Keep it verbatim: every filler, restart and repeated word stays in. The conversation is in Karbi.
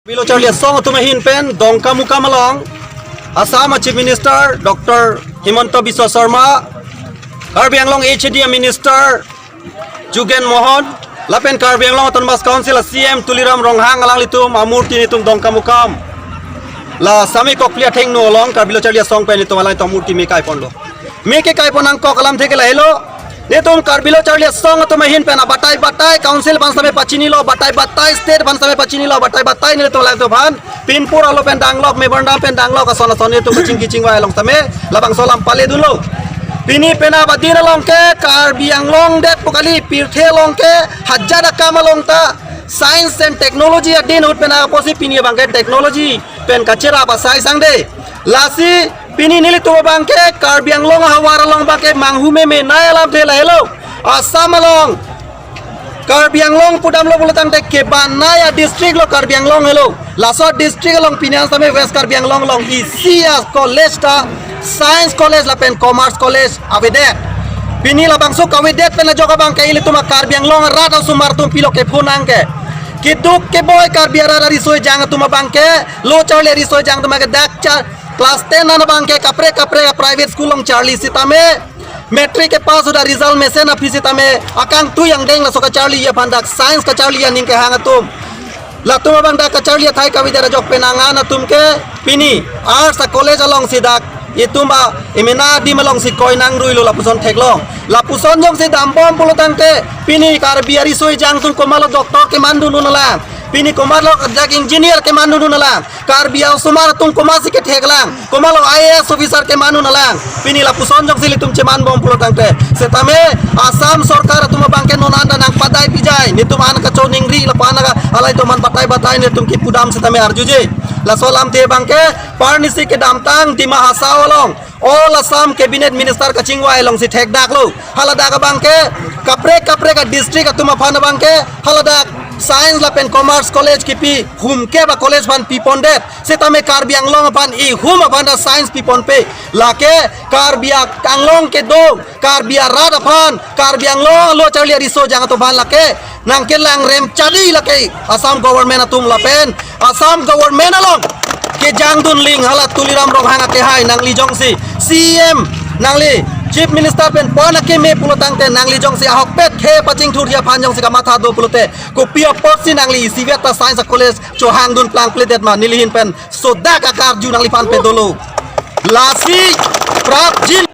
Karbi Lo Charli Asong atum ahin pen Dongkamukam along Assam a Chief Minister Doctor Himanta Biswa Sarma, Karbi Anglong H A D a Minister Jugen Mohan, lapen Karbi Anglong Autonomous Council a C M Tuliram Ronghang alanglitum amurti nelitum Dongkamukam la Sami Kokli athengno along Karbi Lo Charli Asong pen nelitum alanglitum amurti me kaiponlo. Me kekaipon nangkok alamthe ke lahelo. Nelitum Karbi Lo Charli Asong atum ahin pen abatai batai council aphan sitame pachinilo, batai batai state aphan sitame pachinilo, batai batai nelitum alanglitum aphan pinpur alo pen danglok, memorandum pen danglok, ason ason nelitum kachingki chingvai along sitame labangso alam paledunlo. Pini penap adin along ke Karbi Anglong det pu kali, pirthe along ke hajat akam along ta science and technology adin ahut pen apotsi pini abang ke technology pen kacherap asai sangde. Lasi pini nelitum abang ke Karbi Anglong ahavar along abang ke manghu memenei alamthe lahelo. Assam along Karbi Anglong pudamlo pulo tangte kebanai a district lo Karbi Anglong helo. Laso district along pini an sitame West Karbi Anglong along isi a college ta science college lapen commerce college avedet. Pini labangso kavedet pen ajok abang ke ilitum a Karbi Anglong arat asomar atum pilo kepho nang ke. Keduk keboi Karbi arat ariso ejang atum abang ke, Lo Charli ariso ejang atum ke dak cha class ten an abang ke kaprek kaprek a private school along charli sitame, matric kepass ahut a result mesen aphi sitame akangtui angdeng laso kacharli aphan dak science kacharli aning kehang atum. Latum abang dak kacharli athai kavedet ajok pen angan atum ke pini arts a college alongsi dak itum a emena adim alongsi koi nangruilo lapuson theklong. Lapuson jongsi dambom pulo tangte pini Karbi ariso ejang atum komatlo doctor kemandun un alang, pini komatlo dak engineer kemandun un alang, Karbi asomar atum komatsi kethek lang, komatlo I A S officer keman un alang. Pini lapuson jongsi ilitum chemanbom pulo tangte, setame Assam sorkar atum abang ke non anta nangpadai pijai, nelitum an kachoningri lapu an ka alai atum an batai batai nelitum kipudam setame arjuje. Laso alamthe abang ke parnisi kedamtang Dima Hasao along All Assam Cabinet Minister kachingvai alongsi thekdaklo. Haladak abang ke kaprek kaprek a district atum aphan abang ke haladak science lapen commerce college kipi humke ba college aphan pipondet. Setame Karbi Anglong aphan ihum aphan ta science piponpe. Lake Karbi Anglong kedo, Karbi arat aphan, Karbi Anglong Lo Charli ariso ejang atum aphan lake nangkelang rem chadi lake Assam government atum lapen Assam government along kejangdun ling hala Tuliram Ronghang akehai nangli jongsi C M nangli Chief Minister pen pon akeme pulo tangte nangli jongsi ahokpet khe pachingthurji aphan jongsi kamatha do pulote kopi apotsi nangli isivet ta science a college chohangdun plangpledet ma nelihin pen sodak akarju nangliphan pen dolo. Lasi prapjin